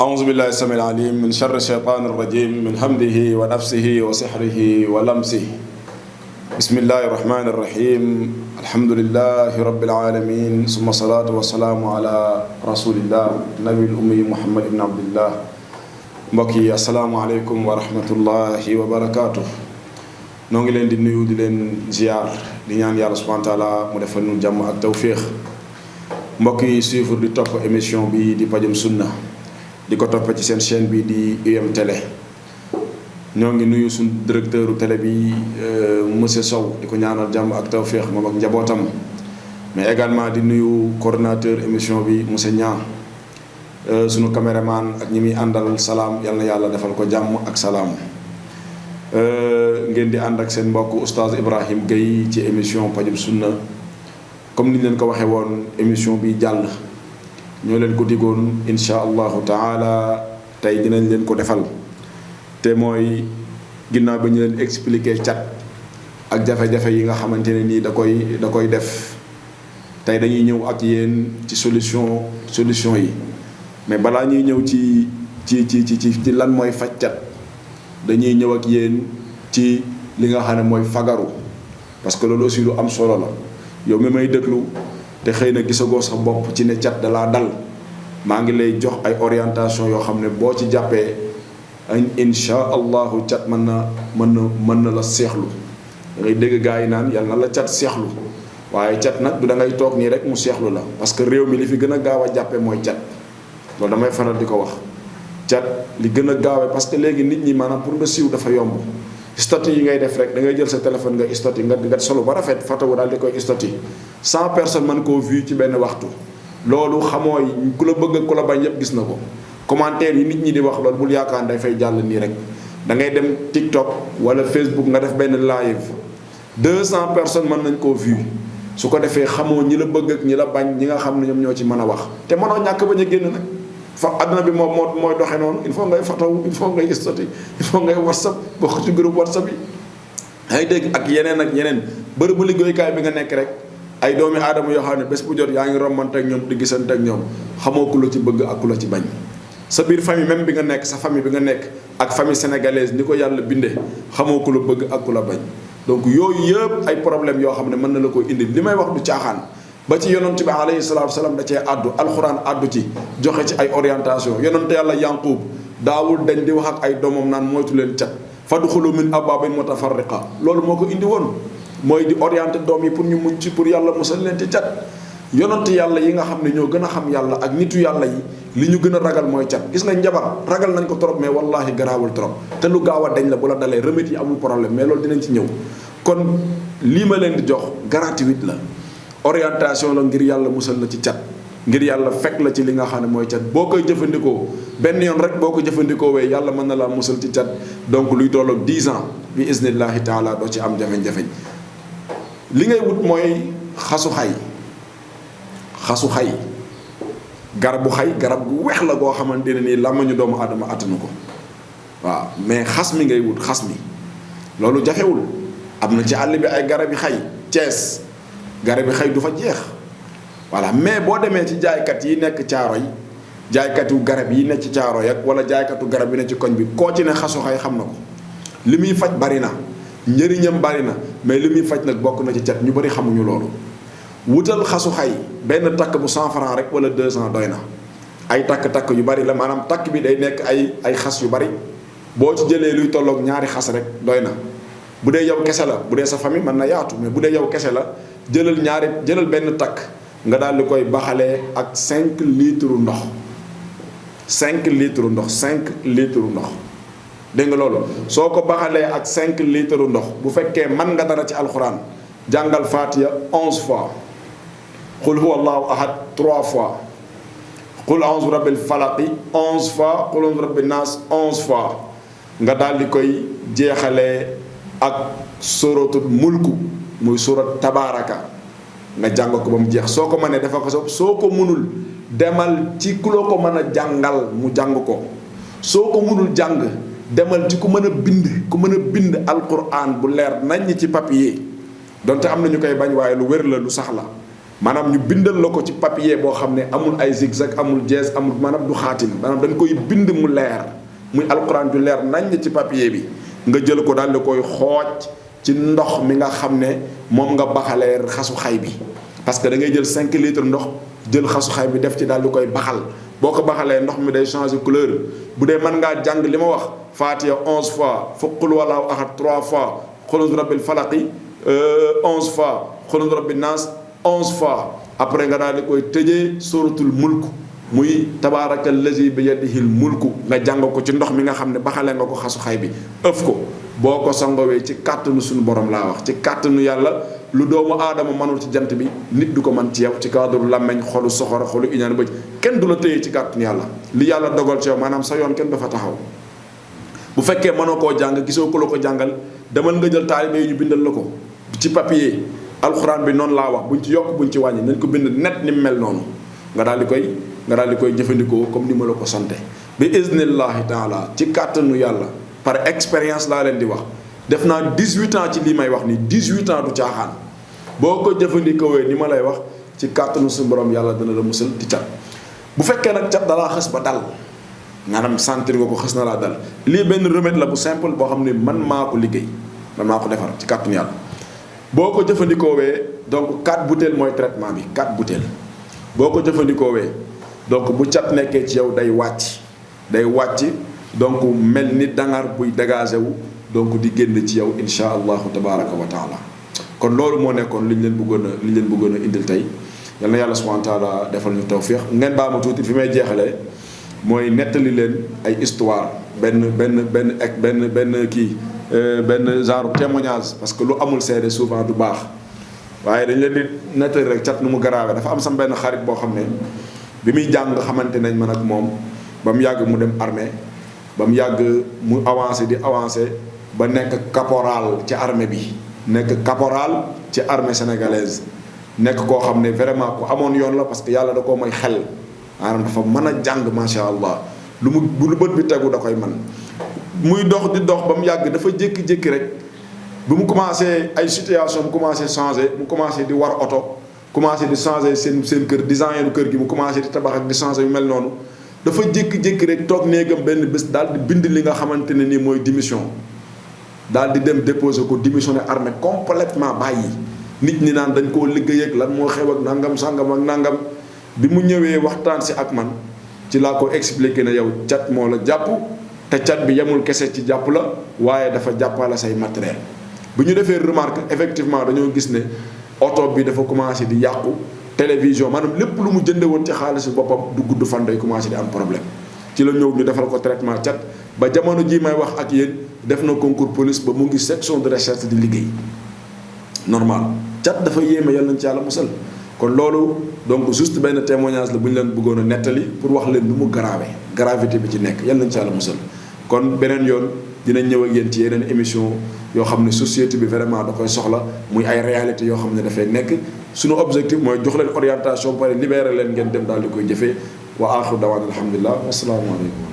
أعوذ بالله السميع العليم من شر الشيطان الرجيم من همده ونفسه وسحره ولمسه. بسم الله الرحمن الرحيم. الحمد لله رب العالمين ثم الصلاة والسلام على رسول الله النبي الأمي محمد بن عبد الله. mbokk yi asalaamaaleykum wa rahmatullahi wa barakaatu. noo ngi leen di nuyu di leen ziar di ñaan yàlla subhanahu wa taala mu defal ñu jàmm ak tawféex. mbokk yi suivre di topp émission bi di pajum sunna di ko topp ci seen chaîne bi di UM Télé. ñoo ngi nuyu suñu directeur télé bi monsieur Sow di ko ñaanal jàmm ak tawféex moom ak njabootam, mais également di nuyu coordinateur émission bi monsieur Niang, sunu caméraman ak ñi muy àndal salaam yal na yàlla defal ko jàmm ak salaam. ngeen di ànd ak seen mbokk oustaz Ibrahim Gueye ci émission pajum sunna. comme ni ñu leen ko waxee woon émission bi jàll ñoo leen ko digoon insha allahu taala tey dinañ leen ko defal, te mooy ginnaaw ba ñu leen expliquer cat ak jafe-jafe yi nga xamante ne nii da koy def. tey dañuy ñëw ak yéen ci solution yi, mais balaa ñuy ñëw ci lan mooy faj cat dañuy ñëw ak yéen ci li nga xam ne mooy fagaru, parce que loolu aussi lu am solo la. yow mi may déglu te xëy na gisagoo sa bopp ci ne cat dalaa dal, maa ngi lay jox ay orientation yoo xam ne boo ci jàppee insha allahu cat mën na la seexlu. da ngay dégg gaa yi naan yàlla na la cat seexlu, waaye cat nag du da ngay toog nii rek mu seexlu la, parce que réew mi li fi gën a gaaw a jàppee mooy cat. loolu damay faral di ko wax, cat li gën a gaawee parce que léegi nit ñi maanaam pour nga siiw dafa yomb. statut yi ngay def rek da ngay jël sa téléphone nga statut nga solo ba rafet photo daal di koy statut 100 personnes mën koo vu ci benn waxtu. loolu xamoo ku la bëgg ku la bañ yëpp gis na ko. commentaire yi nit ñi di wax loolu bul yaakaar day fay jàll nii rek. da ngay dem TikTok wala Facebook nga def benn live 200 personnes mën nañ koo vu. su ko defee xamoo ñi la bëgg ak ñi la bañ, ñi nga xam ne ñoom ñoo ci mën a wax te mënoo ñàkk bañ a génn nag. adduna bi mooy doxee noonu, il faut ngay photo, il faut ngay statut, il faut ngay whatsapp bokk ci groupe whatsapp yi. ay dégg ak yeneen bërëbu liggéeyukaay bi nga nekk rek ay doomi aadama yoo xam ne bés bu jot yaa ngi rombante ak ñoom di gisante ak ñoom, xamoo ku la ci bëgg ak ku la ci bañ. sa biir famille même bi nga nekk, sa famille bi nga nekk ak famille sénégalaise ni ko yàlla bindee, xamoo ku la bëgg ak ku la bañ. donc yooyu yëpp ay problème yoo xam ne mën na la ko indi. li may wax du caaxaan. ba ci yonent bi alayhi salaatu salaam da cee àddu, alxuraan àddu ci joxe ci ay orientation. yonent yàlla Yanqub daawul dañ di wax ak ay doomam naan moytu leen cat, fadxulu min abwaabin mutafarriqa. loolu moo ko indi woon, mooy di orienté doom yi pour ñu muñ ci, pour yàlla musal leen ci cat. yonent yàlla yi nga xam ne ñoo gën a xam yàlla ak nitu yàlla yi li ñu gën a ragal mooy cat. gis nga njabar ragal nañ ko trop, mais wallahi garaawul trop, te lu gaaw a dañ la bu la dalee remède yi amul problème, mais loolu dinañ ci ñëw. kon lii ma leen di jox gratuite la, orientation la ngir yàlla musal la ci cat, ngir yàlla fekk la ci li nga xam ne mooy cat. boo koy jëfandikoo benn yoon rek, boo ko jëfandikoo wee yàlla mën na laa musal ci cat. donc luy tolloog 10 ans bi iznillahi taala doo ci am jafe-jafe. li ngay wut mooy xasu xay garabu xay, garab gu weex la goo xamante ne nii làmmiñu doomu aadama attanu ko. waaw mais xas mi ngay wut, xas mi loolu jafewul. am na ci àll bi ay garabi xay, Cees garabi xay du fa jeex. voilà, mais boo demee ci jaaykat yi nekk Caaroy, jaaykatu garab yi nekk ci Caaroy ak wala jaaykatu garab yi nekk ci koñ bi, koo ci ne xasu xay xam na ko. li muy faj bari na, njëriñam bari na, mais li muy faj nag bokk na ci cat. ñu bari xamuñu loolu. wutal xasu xay benn takk bu 100 francs rek wala 200 doy na. ay takk-takk yu bari la, maanaam takk bi day nekk ay xas yu bari. boo ci jëlee luy tolloog ñaari xas rek doy na. bu dee yow kese la, bu dee sa famille mën na yaatu, mais bu dee yow kese la jëlal benn takk nga daal di koy baxalee ak 5 litres ndox. 5 litres ndox 5 litres ndox. dégg nga loolu soo ko baxalee ak 5 litres ndox, bu fekkee mën nga dara ci alxuraan, jàngal Fatiha 11 fois. qul huwa allahu ahad 3 fois. qul a'udhu bi rabbil falaqi 11 fois. qul a'udhu bi rabbin nas 11 fois. nga daal di koy jeexalee ak suratul mulku muy surat tabaraka, nga jàng ko ba mu jeex. soo ko mënee dafa ko soo ko mënul demal ci ku la ko mën a jàngal mu jàng ko. soo ko mënul jàng demal ci ku mën a bind alquran bu leer nañ ci papier, donte am na ñu koy bañ, waaye lu wér la, lu sax la. maanaam ñu bindal la ko ci papier boo xam ne amul ay zigzag amul jees amul maanaam du xaatim maanaam dañ koy bind mu leer muy alquran ju leer nañ ci papier bi nga jël ko daal di koy xooj ci ndox mi nga xam ne moom nga baxalee xasu xay bi parce que da ngay jël 5 litres ndox jël xasu xay bi def ci daal di koy baxal boo ko baxalee ndox mi day changer couleur bu dee mën ngaa jàng li ma wax Fatiha 11 fois fa qul huwallaahu ahad 3 fois qul a'uuzu bi rabbil falaqi 11 fois qul a'uuzu bi rabbin naas 11 fois après nga daal di koy tëjee suratul mulk muy tabaarakal lazi bi yadihil mulku nga jàng ko ci ndox mi nga xam ne baxalee nga ko xasu xay bi ëf ko boo ko sangowee ci kàttanu suñu borom laa wax ci kàttanu yàlla lu doomu aadama mënul ci jant bi nit du ko mën ci yow ci cadre làmmeñ xolu soxora xolu iñaan bëj kenn du la téye ci kàttanu yàlla li yàlla dogal ci yow maanaam sa yoon kenn dafa taxaw bu fekkee mënoo koo jàng gisoo ko la ko jàngal demal nga jël taalibe yi ñu bindal la ko ci papier alxuraan bi noonu laa wax buñ ci yokk buñ ci wàññi nañ ko bind net ni mu mel noonu nga daal di koy jëfandikoo comme ni ma la ko sante bi iznillahi taala ci kàttanu yàlla par expérience laa leen di wax def naa 18 ans ci lii may wax ni 18 ans du caaxaan boo ko jëfandikoowee ni ma lay wax ci kàttanu suñu borom yàlla dana la musal ci cat bu fekkee nag cat dalaa xës ba dal maanaam sentir nga ko xës na laa dal lii benn remède la bu simple boo xam ne man maa ko liggéey man maa ko defar ci kàttanu yàlla boo ko jëfandikoowee donc 4 bouteilles mooy traitement bi 4 bouteilles boo ko jëfandikoowee donc bu cat nekkee ci yow day wàcc donc mel ni dangar buy dégagé wu donc di génn ci yow insha allahu tabaraka wa taala kon loolu moo nekkoon li ñu leen bëggoon a indil tey yal na yàlla subhanahu wa taala defal ñu tawfiq ngeen baa ma tuuti fi may jeexalee mooy nettali leen ay histoire benn genre témoignage parce que lu amul seede souvent du baax waaye dañ leen di nettali rek cat nu mu garaawee dafa am sam benn xarit boo xam ne bi muy jàng xamante nañ man ak moom ba mu yàgg mu dem armée ba mu yàgg mu avancé ba nekk caporal ci armée bi nekk caporal ci armée sénégalaise nekk koo xam ne vraiment ku amoon yoon la parce que yàlla da koo may xel maanaam dafa mën a jàng macha allah lu bët bi tegu da koy man muy dox di dox ba mu yàgg dafa jékki-jékki rek bu mu commencé ay situation mu commencé changé mu commencé di war oto commencé di changé seen kër design kër gi mu commencé di tabax ak di changé yu mel noonu dafa jékki-jékki rek toog néegam benn bés daal di bind li nga xamante ne nii mooy démission daal di dem déposer ko démissionné armée complètement bàyyi nit ñi naan dañ koo liggéey ak lan moo xew ak nangam sangam ak nangam bi mu ñëwee waxtaan si ak man ci laa ko expliqué ne yow cat moo la jàpp te cat bi yemul kese ci jàpp la waaye dafa jàppale say matériel bu ñu defee remarque effectivement dañoo gis ne oto bi dafa commencé di yàqu télévision maanaam lépp lu mu jënde woon ci xaalisu boppam du gudd fan day commencé di am problème ci la ñëw ñu defal ko traitement cat ba jamono ji may wax ak yéen def na concours police ba mu ngi section de recherche di liggéey normal cat dafa yéeme yal nañ ci yàlla musal kon loolu donc juste benn témoignage la bu ñu leen bëggoon a nettali pour wax leen nu mu gravité bi ci nekk yal nañ ci yàlla musal kon beneen yoon dinañ ñëw ak yéen ci yeneen émission yoo xam ne société bi vraiment da koy soxla muy ay réalité yoo xam ne dafay nekk suñu objectif mooy jox leen orientation pare libérer leen ngeen dem daal di koy jëfee wa aaxiru dawaan alhamdulilah wasalaamu aleykum